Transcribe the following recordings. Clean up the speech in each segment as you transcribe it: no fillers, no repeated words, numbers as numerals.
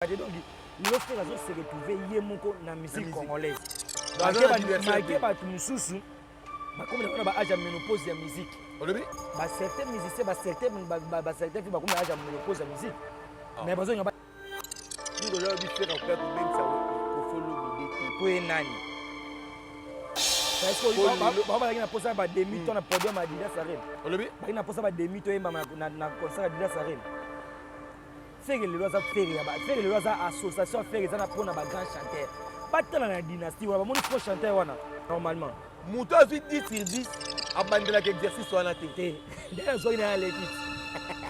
Donc lelo Ferre azo se retrouver ye moko na musique congolaise, malgré bato mosusu bakomi na ba âge ya ménopause ya musique. Olobi? Ba certains musiciens, ba certains fi bakomi na âge ya ménopause ya musique, mais bazonga. Obi Ferre akoya kobengisa Koffi Olomide te. Po ye nani? Bazalaki na posa ba demi to na podium ya Adidas Arena. Olobi? Bazalaki na posa ba demi to yembama na concert ya Adidas Arena. Ferre lelo aza Ferre ya Ferre, lelo aza association Ferre, eza na mpona ba grand chanteur. Batala na dynastie wana, bamoni faux chanteur wana normalement. Moto azwi 10 sur 10 abandelaka exercice wana te. Te, nde azwaki na ya leki.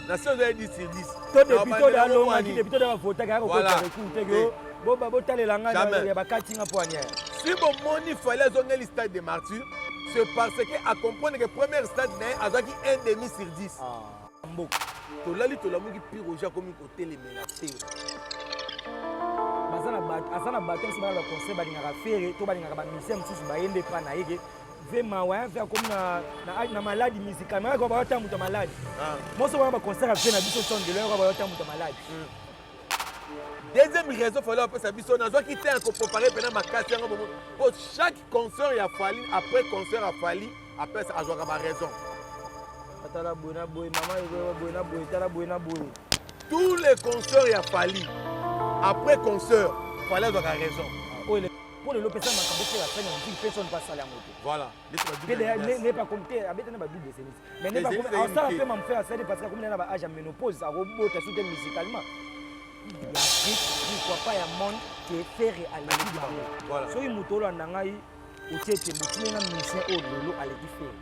Na si ozwaki 10 sur 10, to depuis to alongaki, depuis to bavotaki, aya kokota recours te ke botalela ngai ya bakati nga mpo ania. Si bomoni Fally azongeli stade de Martyr, c'est parce que acomprendre que première stade na ye azwaki 1 demi sur 10. Mboka. Tolali, tolamuki, Piroger akomi kotelemela Ferre. Baza na bato, aza na bato mosusu bana baconseil, balingaka Ferre to balingaka bamusicien mosusu, bayembe epa na ye ke ve mawa ve akomi na maladi musical mayaka bayota moto ya maladi moso wana. Baconcert ave na biso sondelo yoko bayota moto ya maladi. Deuxième raison Fally apesa biso, nazwaki te ya kopréparer mpena makasi yango bomo, po chaque concert ya Fally, après concert ya Fally, apesa, azwaka baraison. Atala boye na boye, mama, boye na boye, tala boye na boye. Tous les concerts ya Fally, après concert Fally azwaka raison. Oyo mpo lelo opesa makambo mpe asali na musique, mpe soni mpo asala yango te. Voilà. Nepa komi te, abeta na badouble zénith, mais nepa asala mpe mamofe asali parce que akomi na ba âge ya ménopause, akobota su te musicalement ya Afrique, pourquoi pas ya monde, ke Ferre aleki bango. Soki moto olanda ngai, otie te motinenga musicien oyo lelo aleki Ferre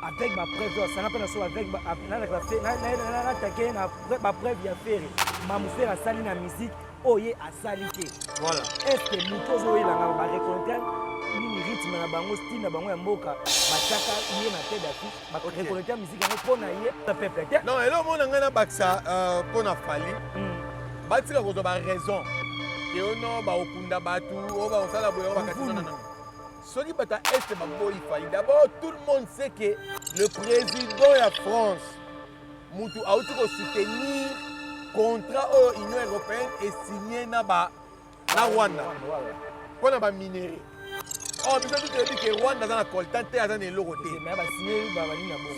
avec bapreuve oyo asanga mpe na so, avec natake na bapreuve ya Ferre, mamu Ferre asali na musique oyo ye asali te. Est ce que moto ozoyelanga bareconnaître nini, rythme na bango, style na bango ya mboka, batiaka ye na tête d'affiche, bareconnaître musique yango mpo na ye na peuple te? Non, elo omona ngai nabakisa mpo na Fally, batika kozwa baraison ke ono bakokunda bato oyo bakosala boye, oyo bakati. Non, non. Soki bato ya Est baboyi Fally, d'abord tout le monde sait que le président ya France mutu auti kosoutenir contrat oyo Union européenne esigne na ba na Rwanda mpo na baminerais. Or biso tu toyebi ke Rwanda aza na coltan te, aza na eloko te.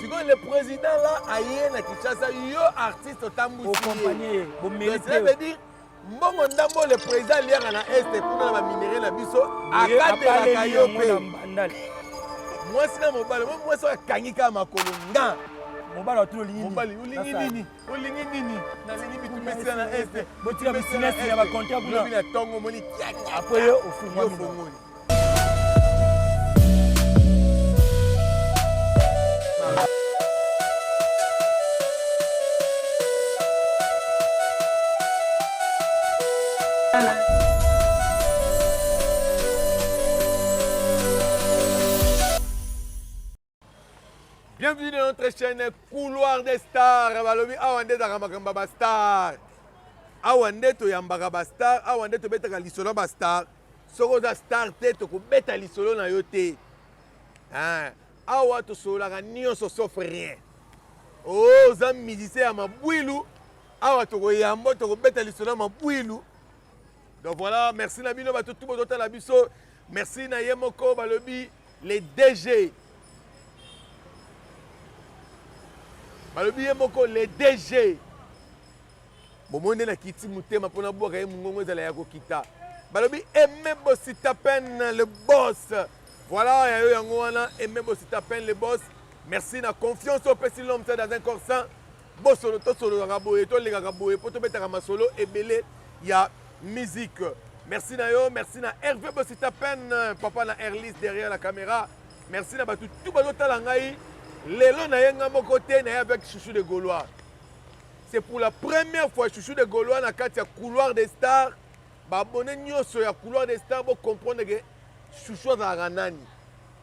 Sikoyo le président là aye na Kinshasa, yo artiste otambwisi ye. Cela veut dire mbongo ndambo le président aliaka na Est kuna na baminerais na biso, akatelaka yo mpe mwasi na mobali. Mo mwasi oyo akangi kaka makolo nga. Mobali atuni: "Olingi?" Mobali: "Olingi nini? Olingi nini?" "Nalingi bitumesila na Est." Botika business ya bacontrat kuna. Lobi na ntongo omoni. Après yo ofungwami. Ofungoli. Bienvenue dans notre chaîne Couloir des Stars. Balobi awa nde ezalaka makambo ya bastar. Awa nde toyambaka bastar, awa nde tobetaka lisolo ya bastar. Soki oza star te, tokobeta lisolo na yo te. Awa tosololaka nyonso sauf rien. Oh, oza musicien ya mabwilu, awa tokoyamba, tokobeta lisolo ya mabwilu. Donc voilà, merci na bino bato tu bozotala biso. Merci na ye moko balobi les DG. Balobi ye moko les DG. Bomoi nde nakiti motema mpona bwaka ye mongongo ezala ya kokita. Balobi Aimé Bosita Pen le boss. Voilà ya yo yango wana, Aimé Bosita Pen le boss. Merci na confiance opesi l'homme ça dans un corps sain. Bosolo tosololaka boye, tolekaka boye mpo tobetaka masolo ebele ya musique. Merci na yo, merci na Hervé Bosita Pen, papa na Erlis derrière la caméra. Merci na bato tout bazotala ngai. Lelo na ye nga moko te, na ye avec Chouchou de Gaulois. C'est pour la première fois Chouchou de Gaulois na kati ya Couloir des Stars. Baabonné nyonso ya Couloir des Stars, bocomprendre ke Chouchou azalaka nani.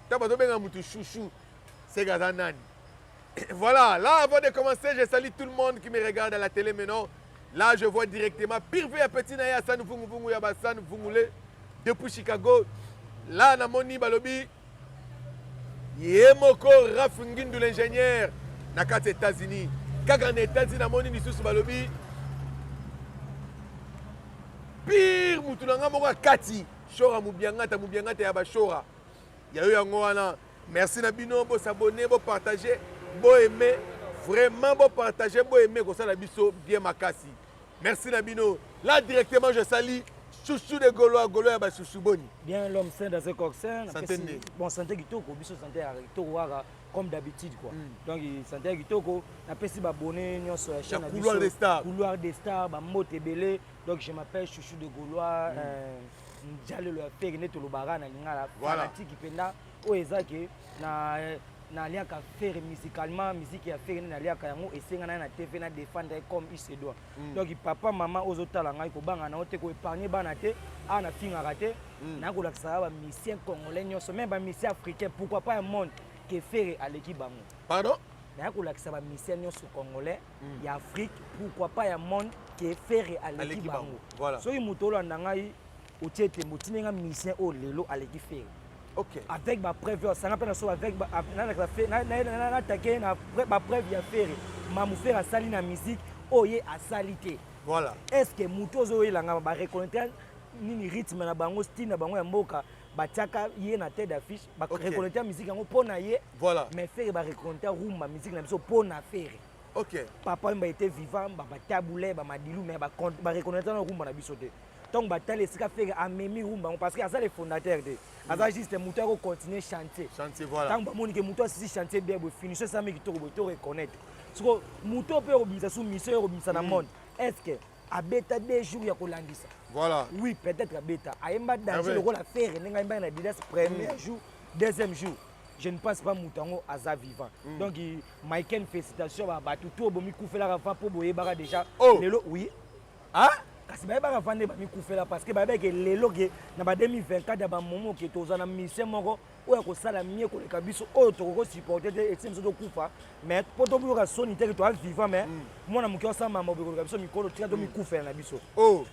Ntango bazobenga mutu Chouchou, seke aza nani. Voilà, là avant de commencer, je salue tout le monde qui me regarde à la télé maintenant. Là, je vois directement Pirvé ya petit na ye Hassan Vungu Vungu ya Bassan Vungule depuis Chicago. Là, namoni balobi ye moko Raf Ngindu l'ingénieur na kati États-Unis. Kaka na États-Unis namoni lisusu balobi. Mutu na nga moko ya kati, Shora Mubiangata, Mubiangata ya ba Shora. Ya yo yango wana. Merci na bino, bo s'abonner, bo partager, bo aimer. Vraiment bo partager, bo aimer kosala biso bien makasi. Merci na bino. Là directement je salue Chouchou de Gaulois, Gaulois ya ba chouchou boni. Bien l'homme saint dans un corps saint. Santé nde. Bon santé kitoko, biso santé ya kitoko kaka comme d'habitude quoi. Donc santé ya kitoko, napesi ba abonné nyonso ya chaîne na biso. Couloir des stars. Couloir des stars, ba mbote ebele. Donc je m'appelle Chouchou de Gaulois, Njalelo ya Ferre nde tolobaka na lingala. Fanatique mpenza oyo eza ke na naliaka Ferre musicalement, musique ya Ferre nde naliaka yango, esenga na ye na TV na défendre comme il se doit. Donc papa mama ozotala ngai, kobanga na yo te, koépargne bana te, awa nafingaka te, nakolakisaka ba musicien congolais nyonso, même ba musicien africain, pourquoi pas un monde, ke Ferre aleki bango. Pardon? Naya kolakisa ba musicien nyonso congolais ya Afrique, pourquoi pas ya monde, ke Ferre aleki bango. Soki moto olanda ngai, otie tembo, otindi nga musicien oyo lelo aleki Ferre. Avec bapreuve oyo asanga mpe na so, avec natake na bapreuve ya Ferre, mamu Ferre asali na musique oyo ye asali te. Est ce que moto ozoyelanga bareconnaître nini rythme na bango, style na bango ya mboka, batiaka ye na tête d'affiche, bareconnaître musique yango mpo na ye? Mais Ferre, bareconnaître rumba, musique na biso, mpo na Ferre. Papa Wemba était vivant, baTabu Ley, baMadilu, mais bareconnaître na rumba na biso te. Ntango batali esika Ferre amemi rumba yango, parce que aza le fondateur te, aza juste moto ya kocontinue chantier. Chantier, voilà. Ntango bamoni ke moto asisi chantier bien boye, finition esalami kitoko boye, to reconnaître. Siko moto mpe okobimisa su mission oyo okobimisa na monde, est ce que abeta 2 jours ya kolandisa? Oui, peut-être abeta, ayemba danger lokola Ferre ndenge ayembaki na Adidas premier jour, deuxième jour, je ne pense pas moto yango aza vivant. Donc Michael, félicitation. Bato to bomikufelaka va mpo boyebaka déjà lelo, oui. Ah? Kasi bayebaka va nde bamikufela, parce que bayebaki lelo ke na ba 2024 ya bamomo ke toza na mission moko oyo ya kosala mie koleka biso oyo tokoki kosupporte te, eti biso tokufa. Mais mpo toyoka soni te ke toza vivant, mais mwana moke osala mambo koleka biso mikolo, tika tomikufela na biso.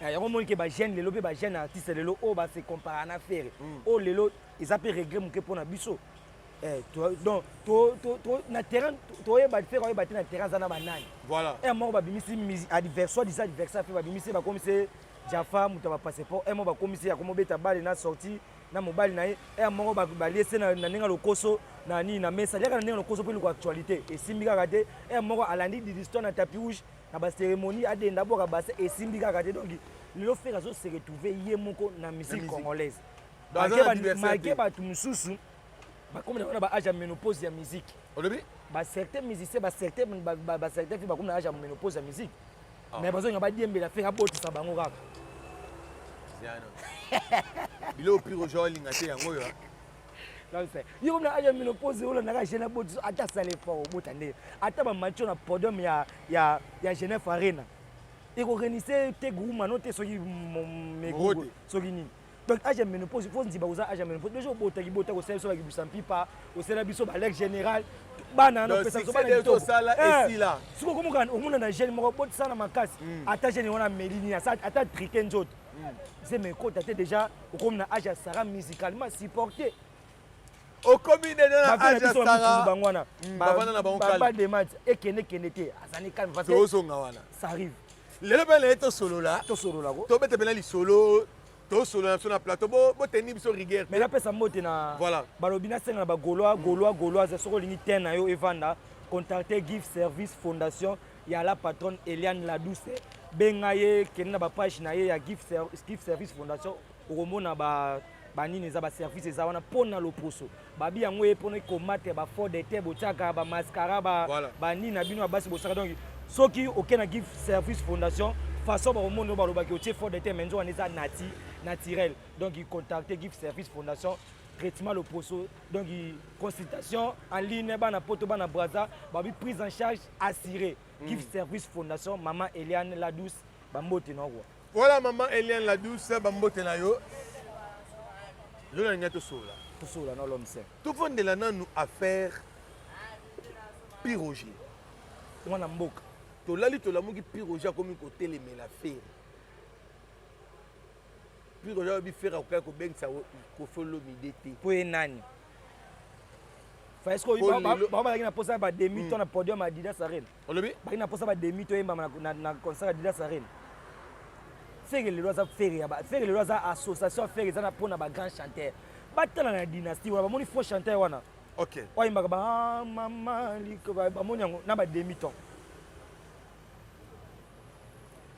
Yango moni ke bajeune lelo mpe bajeune artiste lelo oyo base compara na Ferre oyo lelo, eza mpe regret moke mpo na biso. Donc na terrain toyeba, Ferre oyeba te na terrain aza na banani. Moko babimisi soi disant adversaire mpe babimisi, bakomisi Jafa moto ya bapasseport. Moko bakomisi akomobeta bale na sortie na mobali na ye. Moko baliese na ndenge ya lokoso na nini na mesa, aliaka na ndenge ya lokoso mpo eluka actualité, esimbi kaka te. Moko alandi didiston na tapis rouge na bacérémonie, adenda bwaka base, esimbi kaka te. Donc lelo Ferre azo se retrouve ye moko na musique congolaise, malgré bato mosusu bakomi na ba âge ya ménopause ya musique. Olobi? Bacertain musicien, bacertain fi bakomi na âge ya ménopause ya musique, mais bazolinga badiembela Ferre abotisa bango kaka. Biloko pire ojo olinga te yango oyo. Yo komi na âge ya ménopause, olandaka jeune abotisa, ata asala effort obota nde ata bamatio na podium ya Genève Arena, ekorenise te groumano te, soki soki nini. Donc âge ya ménopause, faut ndima koza âge ya ménopause déjà, obotaki bota, kosala biso bakibisa mpipa, osala biso balek général, bana wana opesa biso bana kitoko. Soki okomona na jeune moko botisala na makasi, ata jeune wana ameli nini, ata trike nzoto, zeme ekota te. Déjà okomi na âge ya Sara musicalement supporté. Okomi déjà na âge ya Sara. Bango wana bademande ekende kende te, azali calme. Parce que tozonga wana. Ça arrive. Lelo mpe naye tosolola. Tosolola ko. Tobeta mpena lisolo, tosolola na biso na plateau, boteni biso rigueur. Mais napesa mbote na balobi, nasenga na bagaulois, gaulois, gauloise, soki olingi te na yo evanda, contacte Give Service Fondation ya la patronne Eliane Ladouce. Benga ye, kende na bapage na ye ya Give Service Fondation, okomona ba banini eza, baservice eza wana mpo na loposo. Babi yango ye mpona ekomate bafond de teint botiaka, bamascara, banini na bino ya basi bosaka. Donc soki oke na Give Service Fondation, façon bakomona oyo balobaki otie fond de teint, mais nzo wana eza naturel. Donc contacte Give Service Fondation, traitement loposo, donc consultation en ligne, bana Poto, bana Braza, babi prise en charge assurée. Give Service Fondation, mama Eliane Ladouce, bambote na quoi. Voilà, maman Eliane Ladouce, bambote na yo. Lelo nalingai tosolola. Tosolola na l'homme saint. Tofandela nanu affaire Piroger. Mwana mboka. Tolali, tolamuki, Piroger akomi kotelemela Ferre. Piroger alobi Ferre akokaki kobengisa Koffi Olomide te. Mpo ye nani? Bao bazalaki na mposa ya bademi to na podium ya Adidas Arena. Olobi? Bazalaki na mposa bademi to yembama na concert ya Adidas Arena. Ferre lelo aza Ferre ya ba Ferre lelo aza association ya Ferre eza na pona ba grand chanteur. Batala na dynastie wana bamoni faux chanteur wana. OK. Oyembaka ba ah, mama liko bamoni yango na ba demi ton.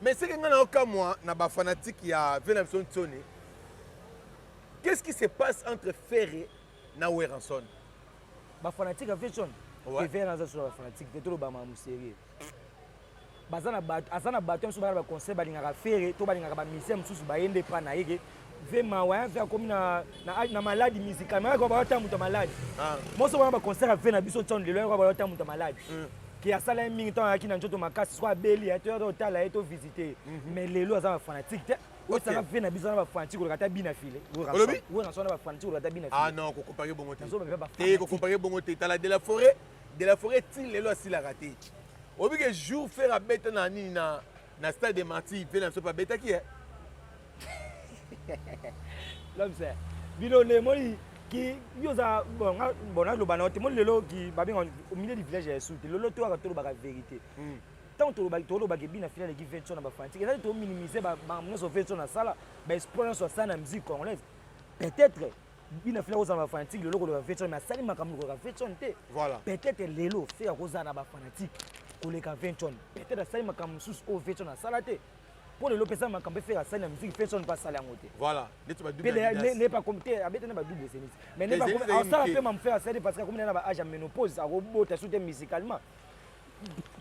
Mais ce que nga na okamwa na ba fanatique ya Vena biso Nsoni, qu'est-ce qui se passe entre Ferre na Werrason? Ba fanatique ya Werrason? Ouais. Ferre aza sur ba fanatique te toloba makambo sérieux. Baza na bato, aza na bato mosusu baza na ba conseil balingaka Ferre to balingaka ba musiciens mosusu baye nde epa na ye ke ve mawa ve akomi na, na, na maladi musical mayaka bayota moto ya maladi ah. moso wana baconcert ya ve na biso ntono lelo yaka bayota moto ya maladi mm. Ke asala ye mingi ntango ayaki na nzoto makasi soki abeli ye toya totala ye tovisite ye mhm. Mais lelo aza bafanatique te. Osanga ve na biso na bafanatique koleka ata bina file. Olobi Werrason na bafanatique koleka ata bina file. Ah non, kocompare bongo te, te kocompare bongo te. Tala de la forêt, de la forêt ti lelo asilaka te. Oyebi ke jour Ferre abeta na nini na na stade de martyr, ve na biso mpe abetaki ye. L'homme c'est bino le moni ki yo za bon bon naloba na yo te moni lelo ki babenga au milieu du village ya esu te lelo toyaka tolobaka vérité hmm. Ntango tolobaki tolobaki ebina fila aleki 20 na bafanatike ezali tominimize makambo nyonso 20 nasala baespoir nyonso asala na musique congolaise. Peut-être bina fila kozala na bafanatike lelo koleka 20, mais asali makambo koleka 20 te. Peut-être lelo fe akozala na bafanatike koleka 20, peut-être asali makambo mosusu oyo 20 asala te. Mpo lelo mpe eza makambo efe asali na musique, 20 mpe asali yango te. Voilà, neti ba double ne pas comme te abeta na ba double zenith, mais ne pas comme asala mpe mamu fe asali parce que akomi na ba âge ya ménopause, akobota su te musicalement.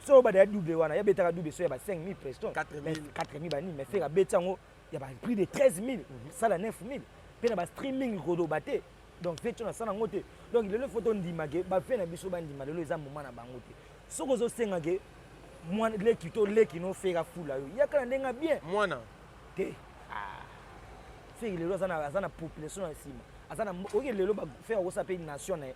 So bada ya double wana yabetaka double so ya ba 5000 preston 4000 banini, mais Ferre abeti yango ya ba plus de 13 000, sala 9000 mpe na ba streaming koloba te. Donc fe tio nasala yango te. Donc lelo faut tondima ke bafe na biso bandima lelo eza moment na bango te. Soki ozosenga ke mwana leki to leki no Ferre afula yo, yaka na ndenge bien. Mwana te. Ah. Ferre lelo aza na population na nsima, aza na oke lelo Ferre akosala mpe nation na ye,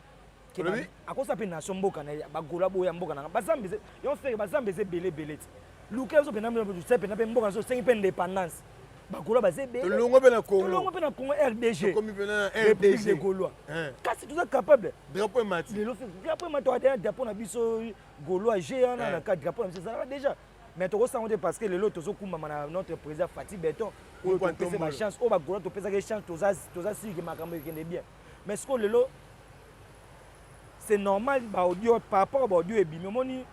akosala mpe nation mboka na ye, bagola boya mboka nanga bazambe yo Ferre bazambe eza ebele ebele ti luka biso mpena mpena mpe mboka na biso osengi mpe indépendance, bagola baza ebele. Tolongo mpe na Congo, tolongo mpe na Congo RDG, tokomi mpe na RDG de Gaulois. Kasi toza capable. Drapeau emati lelo, drapeau emati, toadena drapeau na biso Gaulois G wana na ka drapeau na biso ezalaka déjà, mais tokosango te parce que lelo tozokumbama na notre président Fati Beton oyo topesa bachance oyo bagaulois topesaki chance, toza siki makambo ekende bien. Mais sikoyo lelo c'est normal baaudio par rapport baaudio ebimi, omoni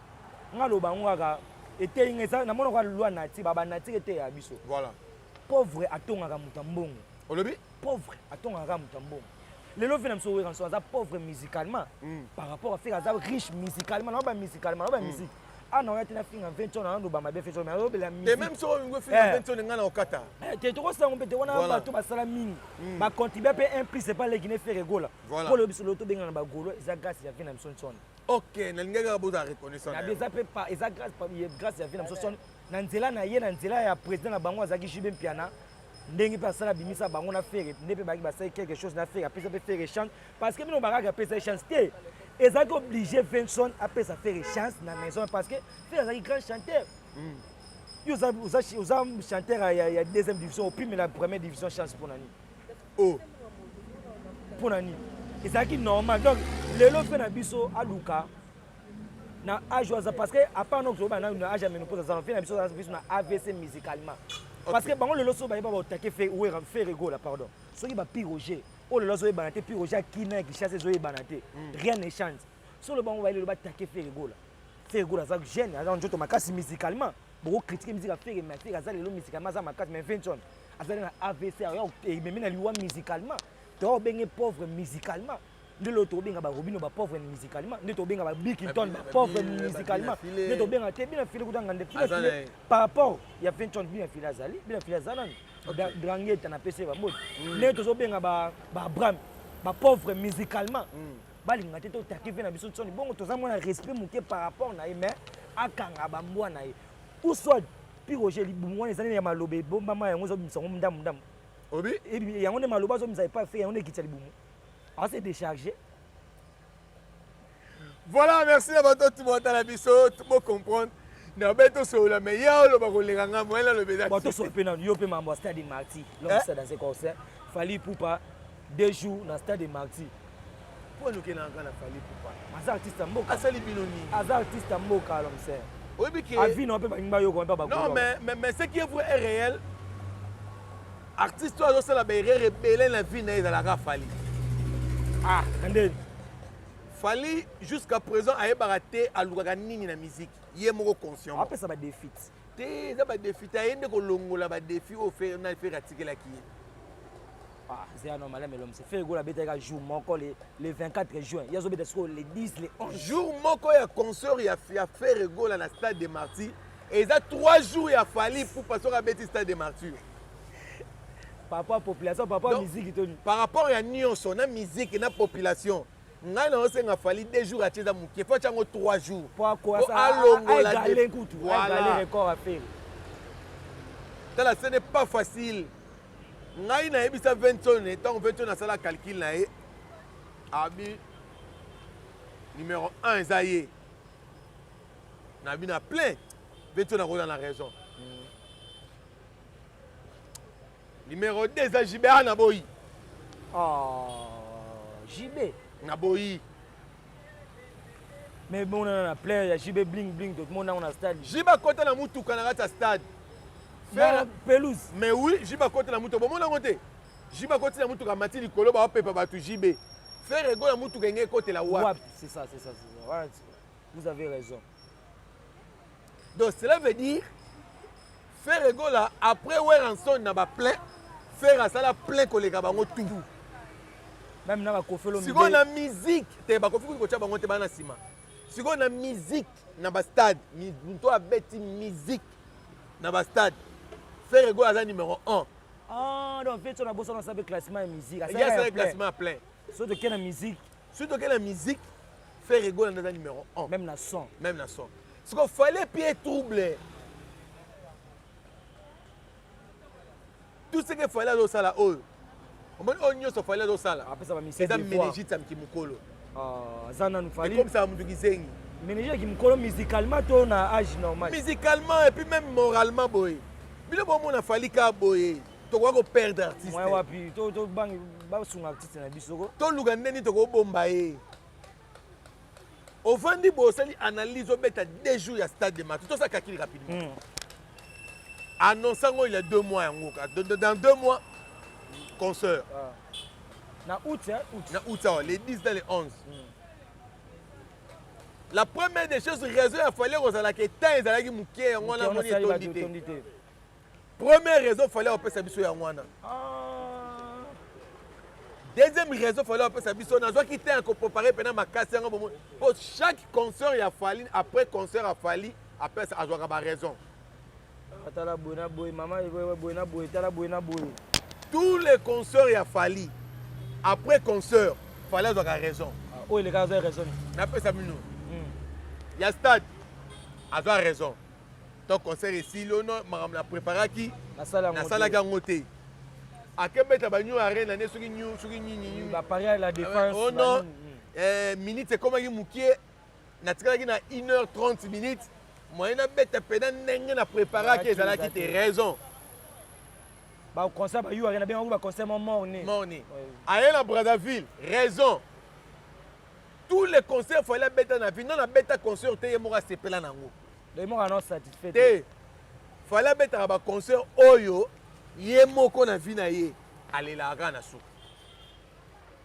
nga loba yango kaka eteyi nga eza namona kaka loi nature ba banature eteya biso. Voilà. Pauvre atongaka moto ya mbongo. Olobi? Pauvre atongaka kaka moto ya mbongo. Lelo ve na biso Werrason aza pauvre musicalement par rapport à Ferre aza riche musicalement na ba musicalement na ba musique. Ah na oya te na finga 20 na loba mabe 20, mais alobela musique. Te même soki olingi ofinga 20 nga na okata. Te tokosango mpe te wana bato basala mingi. Bacontribue mpe un plus epa leki ne Ferre Gola. Mpo lobi biso lelo tobengana na bagolo eza grâce ya vie na biso nsoni. Ok, nalingaki kaka bozala reconnaissant. Na eza mpe eza grâce ya vie na biso nsoni na nzela na ye, na nzela ya président na bango azalaki JB Mpiana, ndenge mpe asala bimisa bango na Ferre, nde mpe bayaki basali quelque chose na Ferre, apesa mpe Ferre chance parce que bino bakaka apesa ye chance te. Ezalaki obligé Vinson apesa Ferre chance na maison parce que Ferre azalaki grand chanteur. Yo oza chanteur ya deuxième division, opimela première division chance mpo na nini? Oh. Mpo na nini? Ezalaki normal. Donc lelo mpe na biso aluka na âge aza parce que à part donc toyoba na âge ya ménopause aza mpe na biso aza biso na AVC musicalement parce que bango lelo so bayeba baotake Ferre Gola, pardon, soki ba Pi Roger oyo lelo azoyebana te, Pi Roger akina ya Kinshasa ezoyebana te, rien ne chante. Solo bango baye lelo batake Ferre Gola. Ferre Gola aza jeune, aza nzoto makasi musicalement. Bokokritike musique ya Ferre, mais Ferre aza lelo musicalement aza makasi, mais Vinson azali na AVC ememi na liwa musicalement. To obenge pauvre musicalement nde lelo tokobenga barobino bapauvre musicalement, nde tokobenga babikington bapauvre musicalement, nde tobenga te bina file kutanga nde bina file par rapport ya Vinson. Bina file azali, bina file aza nani, Drangeta napesi ye bambote, ndenge tozobenga baabram bapauvre musicalement. Balinga te totaki ve na biso nsoni bongo, toza mwana respect moke par rapport na ye, mais akanga bambwa na ye ou soit Pi Roger libumu wana ezali ya maloba ebombama, yango ezobimisa yango ndambu ndambu. Obi yango nde maloba azobimisa epai fe, yango nde ekitisa libumu ase décharge. Voilà, merci na bato tubotala biso bocomprendre na be tosolola, mais ya oloba koleka nga moyen naloba eza. Bon, tosolola mpe nanu yo mpe mambo ya stade de martyr, l'homme stade dans concert Fally Ipupa 2 jours na stade de martyr. Mpo anokenaka na Fally Ipupa? Aza artiste ya mboka. Asali bino nini? Aza artiste ya mboka, l'homme sœur. Oyebi ke avi na mpe balingi bayoka mpe. Non, mais ce qui est vrai est réel. Artiste oyo azosala ba erreur ebele na vie na ye ezalaka Fally. Ah, nde Fally jusqu'à présent ayebaka te alukaka nini na musique ye moko consciemment. Apesa ba défis. Te eza ba défis te aye nde kolongola ba défis oyo Ferre na Ferre atikelaki ye. Ah, c'est anormal mais l'homme c'est Ferre Gola abetaka jour moko le 24 juin. Ye azobeta sikoyo le 10 le 11. Jour moko ya concert ya Ferre Gola na stade des Martyrs eza 3 jours ya Fally Ipupa soki abeti stade des Martyrs. Par rapport à population, par rapport à musique toni. Par rapport ya nyonso na musique na population. Ngai na osenga Fally 2 jours atie eza moke, faut atia yango 3 jours. Po alongola kutu, voilà. record à faire. Tala, ce n'est pas facile. Ngai nayebisa Venson, ntango Venson asala calcul na ye, abi numéro 1 eza ye. Nabi na plein, Venson akozala na raison. Numéro 2 eza JB, ah naboyi. Oh, JB. Naboyi. Mais bon, on a plein, il y a JB bling bling, tout le monde a stade. JB akota na mutuka na kati ya stade. Faire pelouse. Mais oui, JB akota na mutuka, bomona yango te. JB akoti na mutuka mati likolo ba pepa bato JB. Ferre Gola mutuka enge ekotela wapi? C'est ça, c'est ça, c'est ça. Voilà, vous avez raison. Donc cela veut dire Ferre Gola après Werrason na ba plein, Ferre asala plein koleka bango tout. Même na ba Koffi Olomide. Sikoyo na musique te ba Koffi kotia bango te bana sima. Sikoyo na musique na ba stade, muto abeti musique na ba stade. Ferre Gola aza numéro 1. Ah donc fait na bosa na sabe classement ya musique. Asala ya classement ya plein. Soki toke na musique. Soki toke na musique, Ferre Gola aza numéro 1. Même na son. Même na son. Sikoyo fallait pied trouble. Tout ce que fallait azosala oyo. Omoni oyo nyonso fallait azosala. Apesa ba musicien Eza méningite ya kimukolo. Ah, aza nanu Fally. Ekomisaka mutu kizengi. Méningite ya kimukolo musicalement to na âge normal. Musicalement et puis même moralement boye. Bino bomona Fally ka boye. Tokoka ko perdre artiste. Moyen wapi to to bangi basunga artiste na biso ko. Toluka ndeni tokobomba ye. Ovandi boye osali analyse obeta 2 jours ya stade de Martyrs. Tosala calcul rapidement. Annonce yango il y a 2 mois yango. Dans 2 mois concert. Ah. Na août, hein, août. Na août, ça, les 10 dans les 11. La première des choses, raison ya fallait kozalaka temps ezalaki moke yango wana moni etondi te. Première raison fallait opesa biso yango wana. Deuxième raison fallait opesa biso nazwaki temps ya kopréparer mpena makasi yango bomo. Po chaque concert ya Fally, après concert ya Fally, apesa azwaka ba raison. Tala boye na boye, mama boye na boye, tala boye na boye. Tous les concerts ya Fally, après concert, Fally azwaka raison. Ah, oyo eleka azwa raison. Napesa bino. Ya stade azwa raison. Donc concert esili ono makambo na préparaki nasalaki yango te. Akebeta ba New Arena ne soki new soki nini nini. Ba Paris à la défense. Oh non. Minute ekomaki mokie natikalaki na 1h30 minutes. Moyen na beta pena ndenge na préparaki ezalaki te raison. Ba concert ba New Arena bien ba concert morne. Morne. Aye na Brazzaville, raison. Tous les concerts fallait beta na vie. Non na beta concert te ye moko asepela nango. Donc moko non satisfait. Te. Fallait beta ba concert oyo ye moko na vie na ye alelaka na suka.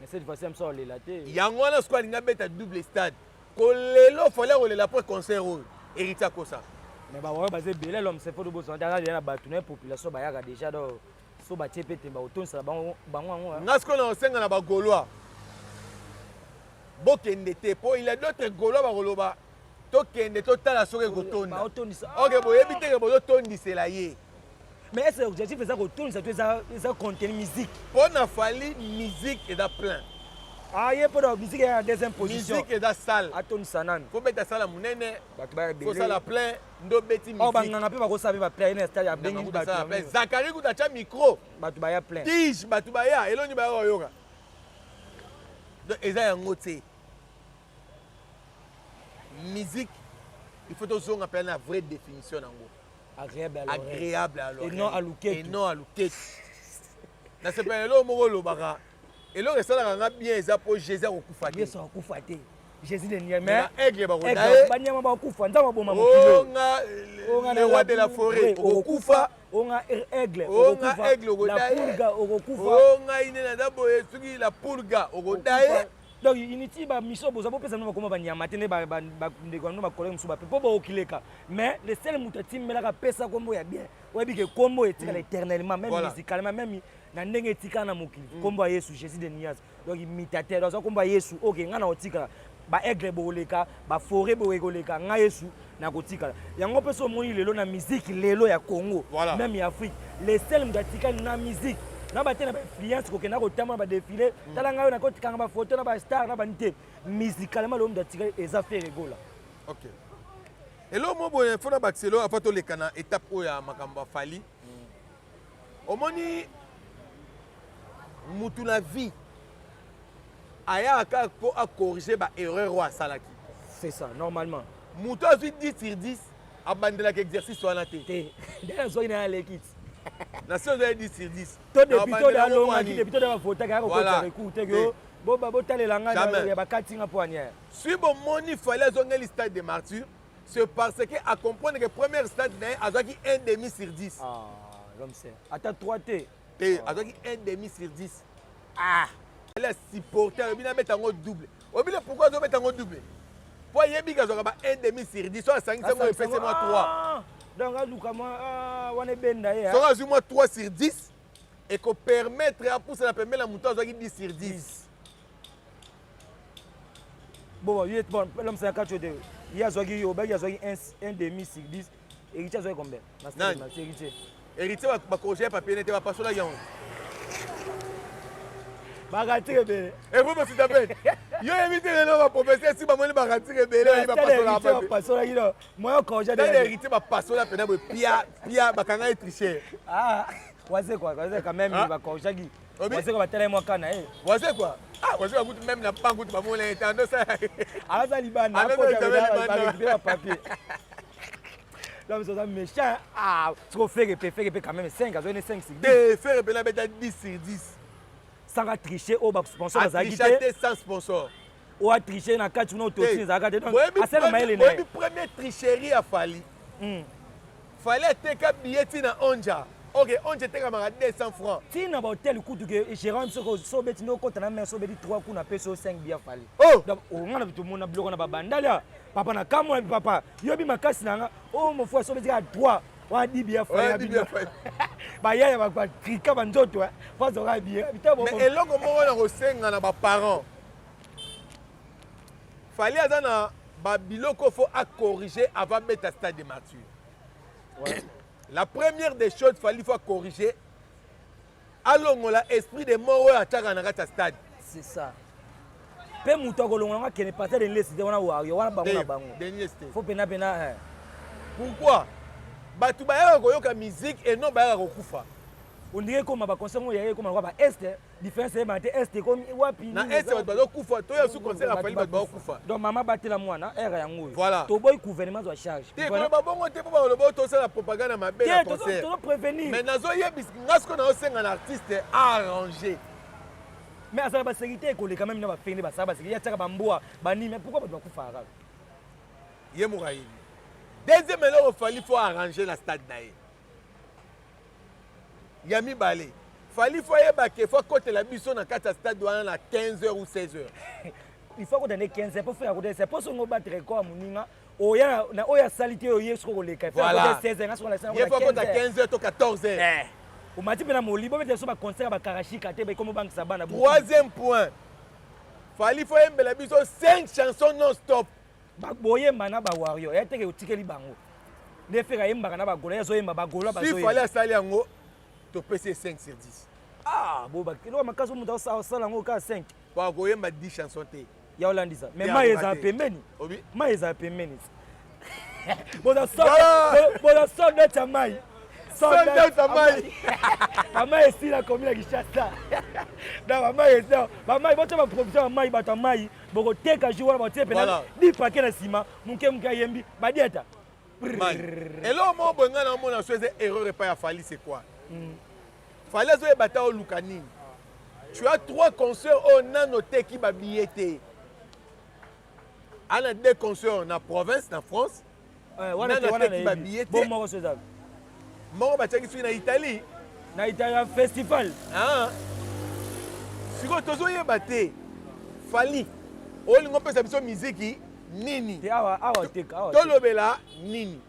Mais cette fois-ci amso alela te. Yango wana sikoyo alinga beta double stade. Kolelo fallait kolela après concert oyo. Héritier akosa. Mais ba wayo baze belé l'homme c'est faut de boso ndanga ya bato na population bayaka déjà donc so batie pe temba otonisa bango bango yango. Nga sikoyo na osenga na ba Gaulois. Bokende te po il y a d'autres Gaulois bakoloba tokende totala soki ekotonda. Ok, boyebi te ke bozotondisela ye. Mais est-ce que l'objectif eza kotondisa to eza contenu musique? Mpo na Fally musique eza plein. Ah, ye mpo na musique ya deuxième position. Musique eza salle. Atondisa nanu. Faut beta salle monene. Bato baya ebele. Faut sala plein ndo beti musique. Oh, banganga mpe bakosala mpe ba plein na stade ya bengi bato. Mais Zakari kuta tia micro. Bato baya plein. Tige bato baya eloni baya koyoka. Donc eza yango te. Musique, il faut tozonga mpe na vraie définition nango. Agréable à l'oreille. Agréable à l'oreille. Et non à luketu. Et non à luketu. Na sepela eloko moko olobaka. Eloko esalaka nga bien eza po Jésus akokufa te. Yesu akokufa te. Jésus de Niamey. Mais aigle bakoda ye. Banyama bakokufa, Nzambe aboma mokili. Oh nga, le roi de la forêt, okokufa. Onga aigle, Onga aigle okokufa. La pulga okokufa. O ngai nde naza boye soki la pulga okoda ye. Donc inutile ba mission boza bopesa bino bakoma banyama te nde bandeko na bino bacollègue mosusu bape mpo bokokileka mais le seul moto atimbelaka apesa nkombo ya bien oyebi ke nkombo etikala éternellement même musicalement même na ndenge etikala na mokili nkombo ya Yesu, Jésus de nuance. Donc imitateur aza nkombo ya Yesu. Ok, ngai na kotikala, baaigle bokoleka, baforêt boye koleka, ngai Yesu nakotikala yango. Mpe so omoni lelo na musique lelo ya Congo, même ya Afrique, le seul moto atikali na musique na bate na bainfluence kokenda kotambola badéfilé, tala ngai oyo nakotikanga bafoto na bastar na bani te, musicalement lelo moto atikali eza Ferre Gola. Ok, eloko mo boye fo na bakisa eloko afa toleka na étape oyo ya makambo ya Fally. Omoni mutu na vie ayaka kaka mpo acorriger baerreur oyo asalaki. C'est ça, normalement. Moto azwi 10 sur 10 abandelaka exercice wana te. Te, nde azwaki na aleki ti. Na se ozali 10 sur 10. To depuis to alongaki, depuis to bavotaki, aya kokota recours te ke botalela ngai ya bakati nga mpo aniere. Si bomoni Fally azongeli Stade de Martyr, c'est parce que acomprendre que première stade na ye azwaki 1 demi sur 10. Ah, l'homme c'est ata 3 te. Te, azwaki 1 demi sur 10. Ah, ale asupporter, alobi nabeta yango double. Obile pourquoi azobeta yango double? Po ayebi ke azwaka ba 1 demi sur 10, so asangisi yango epesi mwa 3. Donc aluka mwa wana ebenda ye. Soki azwi mwa 3 sur 10, ekopermettre apusana pembeni na moto azwaki 10 sur 10. Bon, ye, bon, l'homme c'est kati te, ye azwaki, obaki azwaki 1 demi sur 10. Héritier azwaki combien na Nani? Héritier. Héritier bacorriger papier nete bapasolaki yango. Baratire ebele. Epo bosita mpe yo yebi te lelo baprofesseur si bamoni baratire ebele oyebi bapasolaka papier. Bapasolaki no moyen corriger. Tala Héritier, bapasola mpena boye pia pia, bakanga ye tricher. Ah, waze quoi, waze quand même. Ah. Bacorrigeaki. Obi? Waze quoi, batala ye mwa kana ye. Waze quoi, ah, waze bakutu même na banque kutu bamona ye tando sa. Aza libanda. Aza libanda. Barécupérer bapapier. L'homme c'est méchant. Ah, siko Ferre mpe, Ferre mpe quand même 5, azwaki ne 5 sur 10. Te, Ferre mpena abeta 10 sur 10. Sans atricher, oyo basponsor bazalaki atricha te. Te, sans sponsor. Oyo atriche na kati kuna, ototi ezalaka te, donc Boyebi asala mayele na ye. Boyebi premier tricherie ya Fally? Fally ateka billet ntina onja. Ok, onja etekamaka 200 francs. Ntina bahotel kutu ke gérant soko so obeti nde okota na mer, so obeti 3 kuna apesi oyo 5 bia Fally. Oh! Donc onga na tomona biloko na babandali ya papa na kamwa papa yobi makasi na nga oyo mofua, so obeti kaka 3 wana 10 bia Fally. Wana 10 bia Fally. Bayaya batrika banzoto po azwaka bia. Mais eloko moko na kosenga na baparent, Fally aza na babiloko fo acorriger avant beta Stade de Martyr. La première des choses, Fally faut acorriger, alongola esprit de mort oyo atiaka na kati ya stade. C'est ça, mpe moto akolongola ngo akende partir de lesi te wana wario wana bango na bango. Denis te. Fo pena pena, eh. Pourquoi bato bayaka koyoka musique et non bayaka kokufa? Ondire ekoma baconcert ngo yaya ekoma lokwa ba est, différence eyebana te, est ekomi wapi? Na nini est bato bazokufa, toya su concert ya Fally, bato bakokufa. Donc mama batela mwana ere yango oyo. Voilà. Toboyi gouvernement azwa charge. Te, koloba bongo te mpo baloba oyo tosala propagande mabe na te concert. Tozo prévenir. Mais nazoyebisa nga sikoyo, nazosenga na artiste arranger. Mais azala basécurité ekoleka même na bafenge basala basécurité, atiaka bambwa banini, mais pourquoi bato bakufaka kaka? Ye moko ayebi. Deuxième eloko Fally faut arranger na stade na ye ya mibale, Fally faut ayeba ke faut akotela biso na kati ya stade wana na 15 heures ou 16 heures. Il faut akota nde 15 mpo Ferre akota 16 mpo songo obattre record ya moninga oya na oyo asali te, oye soko koleka. Voilà. 16 nga soko na ye faut akota 15 heures to 14 heures. Eh, omati mpe na molibo obetela so baconcert ya bakarashika te, bakomi obangisa bana. Troisième point, Fally faut ayembela biso 5 chansons non stop. Boyemba na bawario ya teke otikeli bango nde Ferre ayembaka na bagola, ye azoyemba bagola. Si Fally asali yango, topesi ye 5 sur 10. Ah bo, eloko makasi, moto asala yango kaka 5. Po akoyemba 10 chansons te. Ya olandisa mais Te, mai akoka ezala te. pembeni. Obi? Mai ezala pembeni, boza sold out ya mai. Sold out ya mai. Bamai esila komi na Kinshasa. Donc bamai eza bamai, botya baprovision ya mai, bato ya mai bokoteka jour wana batie pena 10 paquet na nsima, moke moke ayembi badiata. Mai eloko moko boye ngai naomona so eza erreur epai ya Fally, c'est quoi? Fally azoyeba ta oluka nini. Tu as trois concerts oyo nano oteki babillet te. Ana deux concerts na province, na France. Wana Nano te wana ateki babillet te. Bo moko so eza. Moko batiaki soki na Italie. Na Italie ya festival. Ah. Sikoyo tozoyeba te Fally olingo opesa biso miziki nini? Te awa awa te awa. Tolobela nini?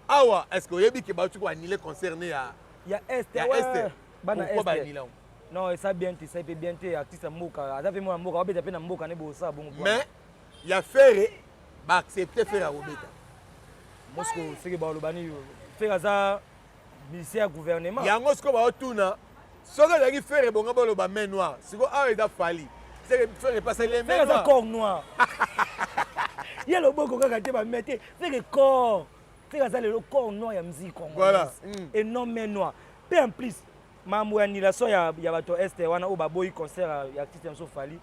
Awa est-ce que oyebi ke bauti ko annuler concert ne ya ya Est ya Est. Bana Pourquoi Est. ba annuler yango? Non, esa bien te, esa pe bien te, artiste ya mboka, aza pe mwana mboka, abeta pe na mboka ne bosa bongo. Mais ya Ferre ba accepter Ferre akobeta. Mosco seke baloba ni Ferre aza musicien ya gouvernement. Yango sikoyo baotuna soki ezalaki Ferre bongo baloba main noire, sikoyo awa eza Fally. Seke Ferre epasali ye main Ferre aza noire. corps noir. Ye loboko kaka te ba main te, Ferre corps. Ferre aza lelo corps noir ya musique congolaise. Voilà. Et non main noire. Pe en plus mambo ya annulation ya bato ya Est wana oyo baboyi concert ya artiste ya biso Fally.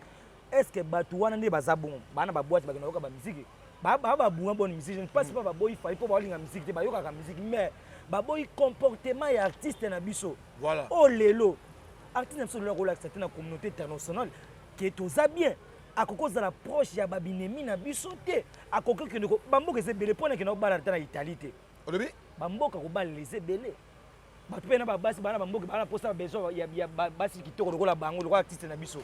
Est-ce que bato wana nde baza bongo? Bana ba boîte bakenda koyoka ba musique. Ba ba ba bunga bonne musique. Je ne pense pas baboyi Fally po balinga musique te, bayokaka musique mais baboyi comportement ya artiste na biso. Voilà. Oh lelo artiste na biso lelo akolakisa te na communauté internationale que toza bien. Akoki kozala proche ya ba binemi na biso te. Akoki kokende ko bamboka eza ebele mpo na kende kobala ata na Italie te. Olobi? Bamboka kobalela eza ebele. Bato mpe na babasi bana bamboka bana posa besoin ya basi kitoko lokola bango lokola artiste na biso.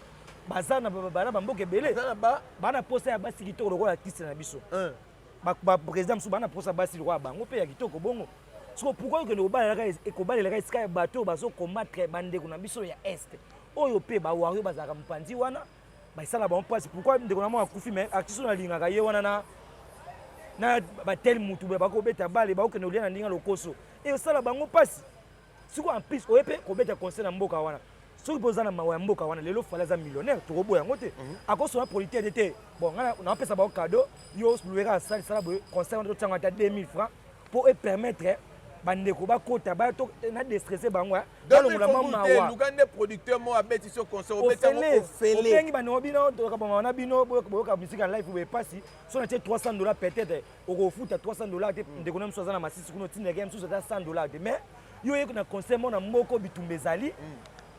Baza na bana bamboka ebele. Baza na ba bana posa ya basi kitoko lokola artiste na biso. Ba président mosusu bana posa basi lokola bango mpe ya kitoko bongo. Siko pourquoi okende kobalelaka esika ya bato oyo bazo combattre bandeko na biso ya Est. Oyo mpe ba warrior bazalaka mopanzi wana basala bango mpasi. Pourquoi ndeko na moko akufi mais artiste oyo nalingaka ye wana na batel mutu boye bakobeta bale bakokende kolia na ndinga lokoso esala bango mpasi. Siko en plus oye mpe kobeta concert na mboka wana, soki mpe oza na mawa ya mboka wana lelo Fally aza millionnaire tokoboya yango te. Akosona producteur te te bon ngai napesa bango cadeau yo luweka asali sala boye concert wana totiango ata 2000 francs po e permettre bandeko bakota ba to na déstresser bango balongola mwa mawa. Luka nde producteur moko abeti so concert obeti yango ofele. Obengi bandeko bino toyoka bamama na bino boyoka musique ya live boye pasi so na tie $300 peut-être okofuta $300 te ndeko na mosusu aza na masisi kuna otindaka ye mosusu ata $100 te mais yo oyeki na concert moko na moko bitumba ezali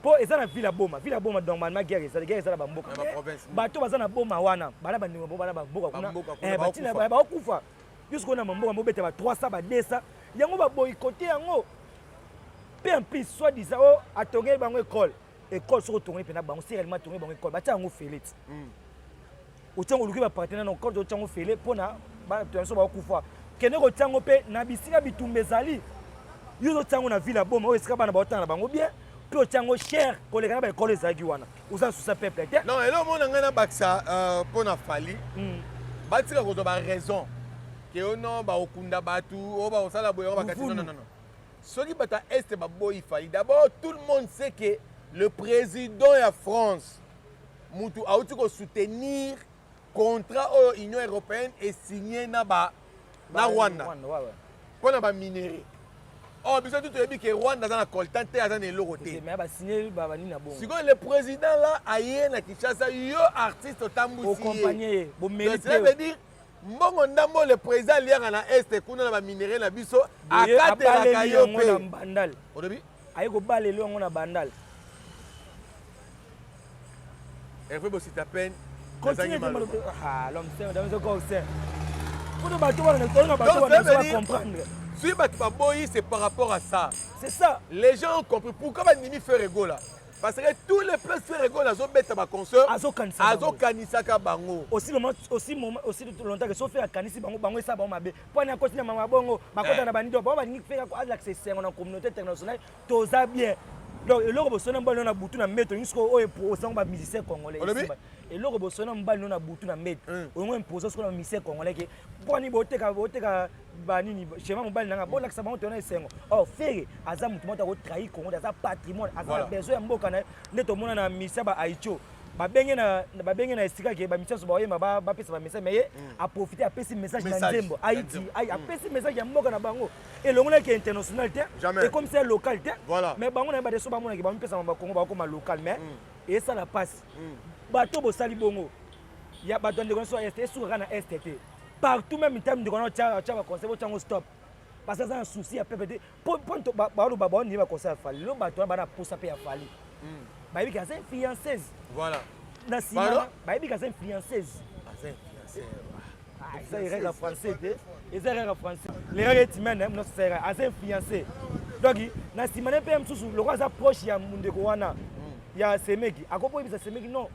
po eza na ville ya Boma. Ville ya Boma normalement guerre ezali, guerre eza na bamboka. Na ba province. Bato baza na Boma wana bana bandeko bana bamboka kuna Bamboka kuna batina baokufa. baokufa. Jusqu'au na mboka mobeta ba 300 ba 200 yango ba boycotter yango. Pe en plus soit disant oh atongeli bango école. École soko tongeli pena bango si réellement tongeli bango école batia yango felete. Otiango oluki ba partenaire na école otiango fele pona ba to so ba kufa. Kende ko tiango pe na bisika bitumba ezali. Yo zo tiango na ville ya Boma oyo esika bana ba otanga na bango bien. Pe otiango cher koleka na ba école ezalaki wana. Oza susa peuple te. Non, eloko mona ngai na bakisa pona Fally. Batika kozwa ba raison. Ke oh non ba okunda batu, oh ba osala boye, oh bakati non non non. Soki bato ya Est baboyi Fally, d'abord tout le monde sait que le président ya France mutu auti ko soutenir contrat oyo Union européenne est signé na ba na Rwanda. Rwanda, ouais, ouais. Pona ba minerais. Oh biso tout toyebi ke Rwanda aza na coltan te, aza na eloko te. Mais ba signé ba ba nini na bongo. Sikoyo le président là aye na Kinshasa yo artiste otambusi ye. Okompagner ye, bo mérite. Donc cela veut dire mbongo ndambo le président aliaka na Est kuna na ba minerais na biso Boye, akatelaka abaleli yo yango na pe. Bandal. Olobi? Aye kobaleli yango na Bandal. Hervé Bosita peine. Continue de maloba. Ah, l'homme saint, dans ce corps saint. Faut bato wana na bato wana Donc, ba comprendre. Si bato baboyi, c'est par rapport à ça. C'est ça. Les gens ont compris pourquoi bandimi Ferre Gola. Parce que tous les places Ferre Gola azobeta ba concert, Azokanisa bango. azokanisaka bango. Aussi moment, aussi moment, aussi longtemps que sofi akanisi bango, bango esa bango mabe. Pona akoti na mama bongo, bakota na bandido, bango balingi Ferre ko alakisa esengo na communauté internationale, toza bien. Donc eloko bosona mobali na butu na mbeto, nyonso oyo osango ba musicien congolais. Olobi? Eloko bosona mobali na butu na mbeto. Oyo imposer sikoyo na musicien congolais ke poni boteka boteka ba nini schéma mobali nanga bolakisa bango tona esengo. Or Ferre aza mutu moko ako trahir Congo, aza patrimoine, aza na besoin ya mboka na nde tomona na misia ba Aicho. Babenge na babenge na esika ke ba misia so ba yemba ba bapesa ba message mais ye a profiter apesi message na nzembo Haïti, ay apesi message ya mboka na bango. Elongo ke international te Jamais. et comme c'est local te. Voilà. Mais bango na ba deso ba mona ke ba mipesa ba Congo ba koma local mais et ça la passe. Bato bosali bongo. Ya bato ndeko so est esuka na est te. Partout même tam ndeko na tcha tcha ba conseil bo tchango stop. Parce que ça un souci ya peuple te. Po po to ba ba ba ba ni ba conseil ya Fally. Lo bato ba na posa pe ya Fally. Ba yebi ka influenceuse. Voilà. Na sima ba yebi ka influenceuse. Aza influenceuse. Ah, eza erreur ya français te. Eza erreur ya français. L'erreur est humaine, non c'est erreur. Aza influencé. Donc na nsima na ye mpe mosusu lokola aza proche ya ndeko wana ya semeki, akoki koyebisa semeki: non,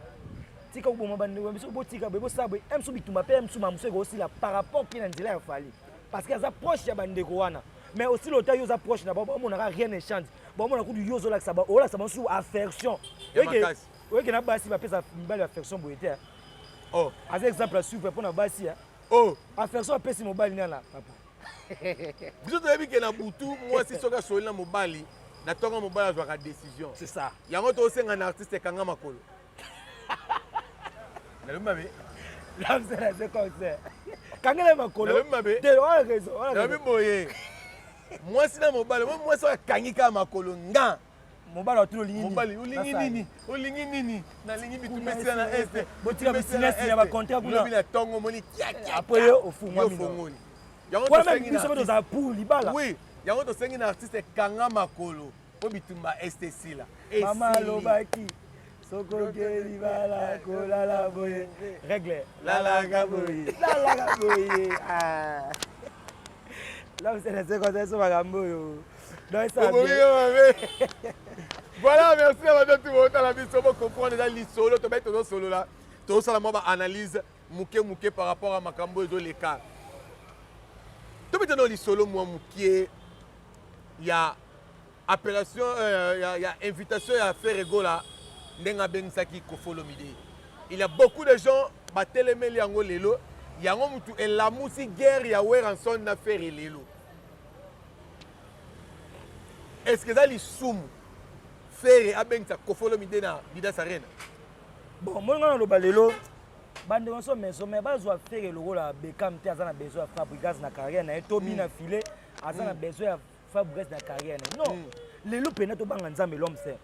tika koboma bandeko na biso, botika boye, bosala boye. Mosusu bitumba mpe mosusu mamosu ekosila par rapport ke na nzela ya Fally, parce que aza proche ya bandeko wana. Mais aussi lota yo oza proche na bango, bamonaka rien ne change, bamona kutu yo ozolakisa, olakisa bango affection. Oyeke na basi bapesa mibali affection boye te. Oh. Aza exemple à suivre mpona basi. Oh. Affection apesi mobali nana papa. Biso toyebi ke na butu, mwasi soki asoli na mobali na ntongo, mobali azwaka décision. C'est ça. Yango tosenga na artiste, ekanga makolo. Nalobi mabe? C'est comme ça, kangela makolo. Nalobi mabe? Te, wana raison. Nalobi boye, mwasi na mobali, mo mwasi oyo akangi kaka makolo nga. Mobali atuni: olingi? Mobali: olingi nini? Olingi nini? Nalingi bitumba esila na Est. Botika bisinesi ya bacontrat kuna. Lobi na ntongo omoni. Après yo ofungwami. Ofungoli. Wana biso mpe tozala pour libala. Oui, yango tosengi na artiste, ekanga makolo mpo bitumba Est esila. Mama alobaki soki oke libala, kolala boye, règle lalaka boye, lalaka boye. Là c'est comme ça, makambo oyo. Donc ça Voilà, merci na bato tu botala biso. Bocomprendre, eza lisolo tobai, tozosolola, tozosala mwa baanalyse moke moke par rapport à makambo ezoleka. Tobetana lisolo mwa mokie ya appellation, ya invitation ya Ferre Gola, ndenge abengisaki Koffi Olomide. Il y a beaucoup de gens batelemeli yango lelo. Yango mutu elamusi guerre ya Werrason na Ferre lelo. Est ce que eza lisumu Ferre abengisa Koffi Olomide na Adidas Arena? Bon, moi nga naloba lelo, bandeko nyonso maison mais bazwa Ferre lokola Beckham te. Aza na besoin ya Fabregas na carrière na ye to bina file aza na besoin ya Fabregas na carrière na ye? Non. Lelo mpena tobanga Nzambe, l'homme saint.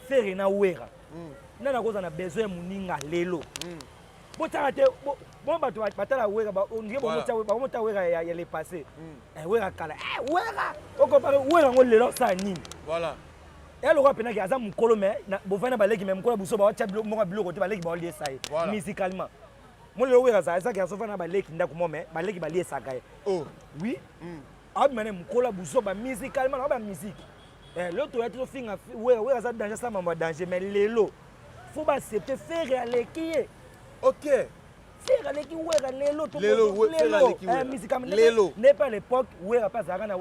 Ferre na Wera, nani akozala na besoin ya moninga lelo? Botala te, bo bato batala Wera, ondire bakomota Wera ya le passé, Wera kala, Wera okompare Wera yango lelo asala nini? Eya lokola mpenaki aza mokolo, mais bovandi na baleki, mais mokolo buso baotya moko biloko te, baleki baoliesa ye musicalement. Mo lelo Wera azalaki azovanda na baleki ndako mo, mais baleki baliesaka ye. Oui, aobima ne mokolo ya buzoba musicalement na bamusique. Lelo toya te tofinga Wera. Wera aza danger, asala mambo ya danger, mais lelo faut baaccepte Ferre aleki ye. Ferre aleki Wera lelo. Lelo. Musicalement ne pas. À l'époque Wera mpe azalaka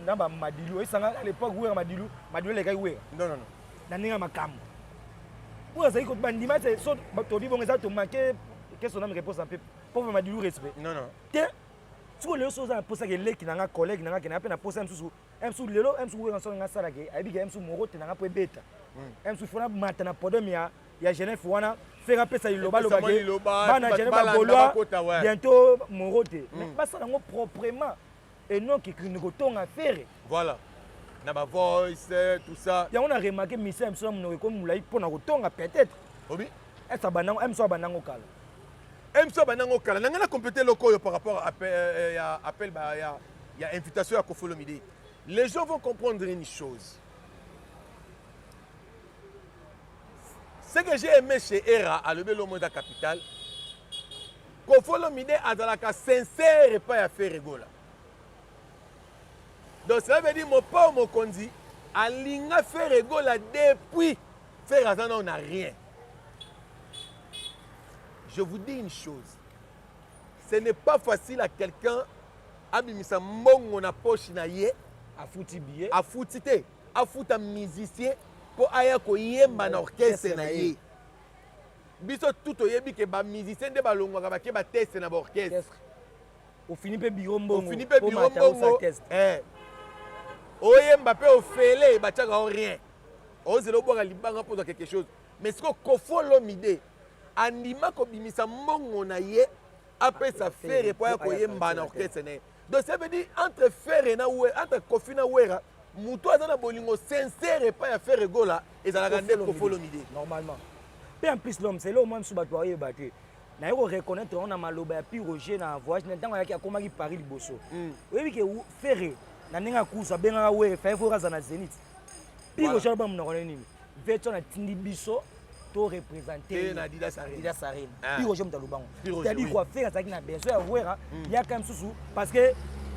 na bamadilu oyesanga. À l'époque Wera, madilu, madilu alekaki Wera. Non, non, non. Na ndenge ya makambo oyo azalaki bandima so tobi bongo, eza tomanke que son âme repose mpe pauvre Madilu, respect. Non, non. Te, sikoyo lelo so oza na mposa eleki na nga, collègue na nga, kende mpe na posa mosusu mosusu lelo mosusu Wera so nga asalaka, ayebi ke mosusu moko te na nga mpo ebeta mosusu, fona mata na podium ya Genève wana, Ferre apesa liloba, alobake bana Genève bagaulois, bientôt moro te, mais basala yango proprement et non kikini kotonga Ferre. Voilà, na bavoice, tout ça. Yango na remarque mission ya biso na monoko ekomi molai mpona kotonga peut-être. Obi. Ese abandango mso, abandango kala. Mso abandango kala. Na ngai na complété eloko oyo par rapport à ya appel ya invitation ya Koffi Olomide. Les gens vont comprendre une chose: ce que j'ai aimé chez Era, alobi elomo eza capital. Koffi Olomide azalaka sincère epai ya Ferre Gola. Donc cela veut dire Mopao mokonzi alinga Ferre Gola depuis Ferre aza nao na rien. Je vous dis une chose: ce n'est pas facile à quelqu'un abimisa mbongo na poche na ye. Afuti billet. Afuti te, afuta musicien mpo aya koyemba na orchestre na ye. Biso tu toyebi ke bamusicien nde balongwaka, bake bateste na baorchestre. Ofini mpe biro mbongo. Ofini mpe biro mbongo, oyemba mpe ofele, batiaka o rien, ozela obwaka libanga mpo ozwa quelque chose. Mais sikoyo Koffi Olomide andima kobimisa mbongo na ye, apesa Ferre mpo aya koyemba na orchestre na ye. Donc ça veut dire entre Ferre na entre Koffi na Wera, moto aza na bolingo sincère epai ya Ferre Gola ezalaka nde Koffi Olomide. Normalement mpe en plus l'homme, c'est là au moins mosusu bato bayeba te. Naye koreconnaître yango na maloba ya Pi Roger na voyage na ntango ayaki, akomaki Paris liboso. Oyebi ke Ferre na ndenge akusa abengaka Were, faye fo aza na Zénith. Pi Roger aloba monoko na nini? Veto natindi biso to représenter na Adidas Arena. Adidas Arena. Pi Roger moto alobango. C'est-à-dire quoi? Ferre azalaki na besoin ya Wera yaka mosusu parce que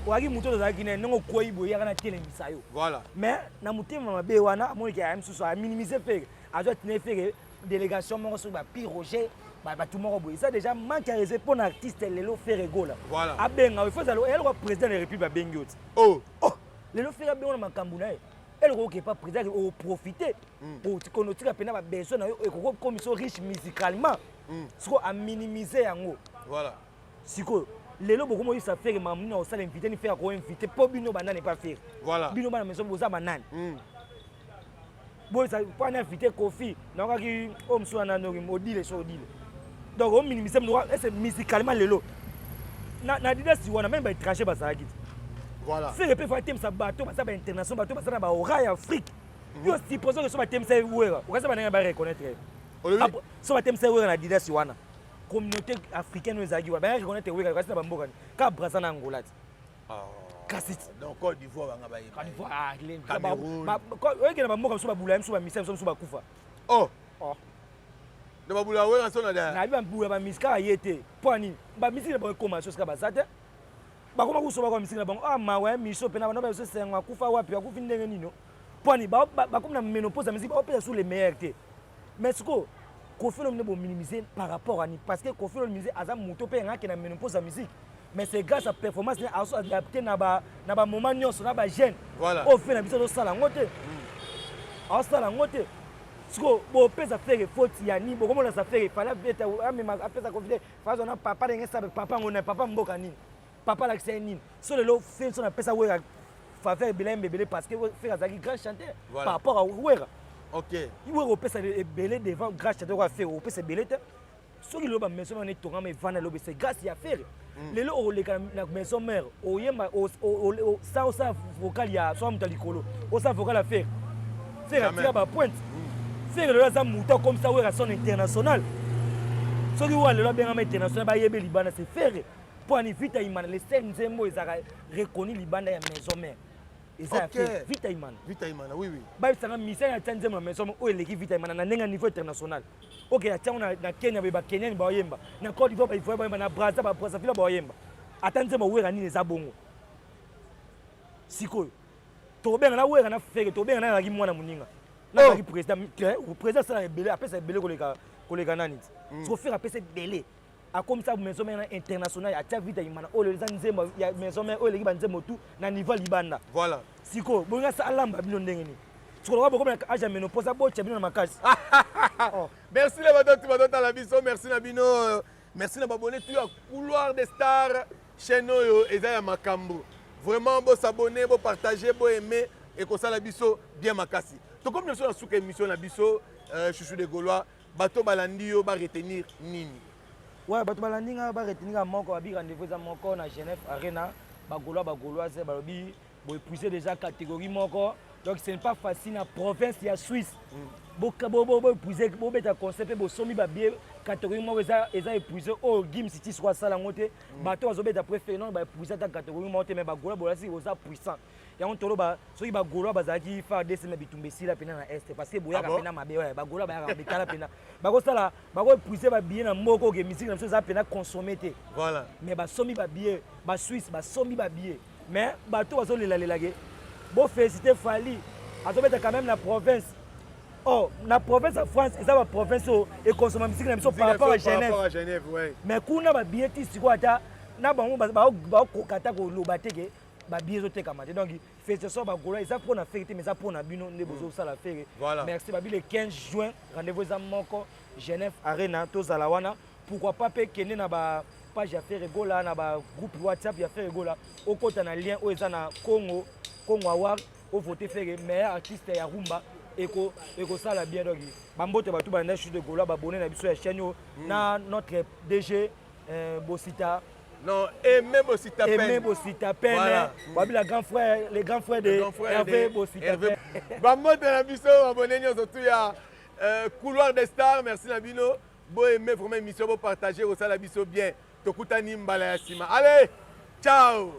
Oyaki moto tozalaki na ye, ndenge okwei boye, yaka natelemisa yo. Voilà. Mais na motema mabe wana, amoniki aya mosusu aminimiser Ferre, azwa tina Ferre délégation moko soki bapi Roger, bato moko boye. Eza déjà manque ya respect mpo na artiste. Lelo Ferre Gola Voilà. abenga, il faut ezala eloko président de la République abengi yo ti. Oh. Oh, lelo Ferre abengo na makambo na ye, eloko okepa président, oprofite kono otika mpena babesoin na yo, ekoki komisa riche musicalement. Sikoyo aminimiser yango. Voilà. Sikoyo lelo bokomoyisa Ferre makambo nini? Akosala invité ni Ferre akoinvite mpo bino banani epa Ferre? Voilà. Bino bana maison, boza banani? Boyisa mpo ani invité Kofi, nakokaki oyo mosusu wana noki Odile, so Odile. Donc ominimiser moto ese musicalement. Lelo na Adidas wana, même baétranger bazalaki te. Voilà. Ferre mpe fa atemisa bato baza bainternational, bato baza na baora ya Afrique. Yo supposons que so batemisa ye Wera, okasa bandenge bareconnaître ye? Olobi? So batemisa ye Wera na Adidas wana, communauté africaine oyo ezalaki wana baya reconnaître Wera, kasi na bamboka ni kaka Braza na Angola te. Kasi Donc Côte d'Ivoire banga bayeba. Côte d'Ivoire, ah, Cameroun. Oyeke na bamboka mosusu babula ye, mosusu bamisia mosusu bakufa. Oh. Oh. Na babula Wera so na da. Nayebi babula bamisika kaka ye te. Mpo ani bamisiki na bango ekóma so sika baza te, bakoma kusoba kwa misiki na bango. Ah, mawa ya miso mpena bano baso esengo, akufa wapi, akufi ndenge nini? Mpo ani bakomi na ménopause ya misiki, baopesa sur le meilleur te. Mais sikoyo Kofi Olomide bominimiser par rapport à nini? Parce que Kofi Olomide aza moto mpe yangaki na ménopause ya musique, mais c'est grâce à performance ne azo adapté na ba na bamoment nyonso na bajeune. Voilà. Oyo fe na biso azosala yango te, azosala yango te. Sikoyo bopesa Ferre faute ya nini? Bokomonasa Ferre fale abeta, amema, apesa Kofi te, fazwa na papa ndenge sabe papa ngo na papa mboka nini, papa alakisa ye nini? So lelo fe so napesa Wera faveur ebele, yemba ebele, parce que Ferre azalaki grand chanteur Voilà. par rapport à Wera. Wera opesa ebele devant grand chanteur kwa Ferre opesa ebele te. Soki lelo bamaison wana etongama, evanda lobi, c'est grâce ya Ferre. Lelo okoleka na maison mère, oyemba sa osala vocal ya soka moto ya likolo, osala vocal ya Ferre. Ferre Jamais. atika bapointe. Ferre lelo aza moto akomisa Wera son international. Soki wa lelo abengama international, bayebe libanda, c'est Ferre. Mpo ani Vita Imana, le seul nzembo ezalaka reconnu libanda ya maison mère eza ya Ferre, Vita Imana. Vita Imana, oui. Bayebisanga misali atia nzembo na maison mère oyo eleki Vita Imana na ndenge ya niveau international. Ok, atiango na Kenya boye, bakenyani baoyemba, na Côte d'Ivoire baivoye baoyemba, na Braza babrazzaville baoyemba, ata nzembo Wera nini eza bongo. Sikoyo tokobenga na Wera na Ferre, tokobenga na azalaki mwana moninga, nazalaki président te. Président asalaka ebele, apesa ebele koleka nani ti. Siko Ferre apesa ebele, akomisa maison mère na international, atia Vita Imana oyo eza nzembo ya maison mère oyo eleki banzembo tu na niveau ya libanda. Voilà. Sikoyo bolinga alamba bino ndenge nini? Sikoyo lokola bokomi na age ya ménopause, abotya bino na makasi. Oh. Merci na bato bazotala biso, merci na bino, merci na babone tu ya Couloir des Stars, chaîne oyo eza ya makambo. Vraiment bosabonner, bopartager, boaimer, ekosala biso bien makasi. Tokomi na biso na suka émission na biso, Chouchou de Gaulois, bato balandi yo baretenir nini? Ouais, bato balandi nga baretenir nga moko, babi rendez-vous eza moko na Genève Arena. Bagaulois, bagauloise, balobi boépuise déjà catégorie moko, donc ce n'est pas facile na province ya Suisse boépuise, bobeta concert mpe bosombi babillet, catégorie moko eza épuise. Oyo Gims ti soko asala yango te. Bato bazobeta préféré non baépuise ata catégorie moko te. Mais bagaulois bolasi oza puissant, yango toloba soki bagaulois bazalaki FARDC na bitumba esila mpena na Est, parce que boyaka Ah bon? mpena mabe. Oyo bagaulois bayaka mabe, tala mpena bakosala, bakoépuise babillet na mboka oke musique na biso eza mpena consommé te. Voilà. Mais basombi babillet, basuisse basombi babillet, mais bato bazolelalelake bofélicité Fally azobeta quand même na province. Oh, na province ya France, eza baprovince oyo ekonsoma musique na biso par rapport à Par Genève. rapport à Genève, ouais. Mais kuna babillet ti sikoyo ata na bango bakoka ata koloba te ke babillet ezotekama te. Donc félicitation bagaulois, eza mpona Ferre te, mais eza mpona bino nde bozosala Ferre. Voilà. Merci. Babi le 15 juin, rendez-vous eza moko, Genève Arena, tozala wana. Pourquoi pas mpe kende na bapage ya Ferre Gola, na bagroupe WhatsApp ya Ferre Gola, okota na lien oyo eza na Congo Award, ovote Ferre meilleur artiste ya rumba, ekosala bien. Donc bambote bato balanda Chute de Gaulois, babone na biso ya chaîne oyo, na notre DG Bosita. Non, Aimé Bosita Aimé Pen. Bosita Pen. Voilà. Babi la grand frère, les grands frères de Le grand frère Hervé de Bosita Hervé. Pen. Bambote na biso, abonné nyonso tu ya Couloir des Stars, merci na bino. Bo aimer vraiment émission, bo partager, osala biso bien. Tokutani mbala ya sima. Allez, ciao.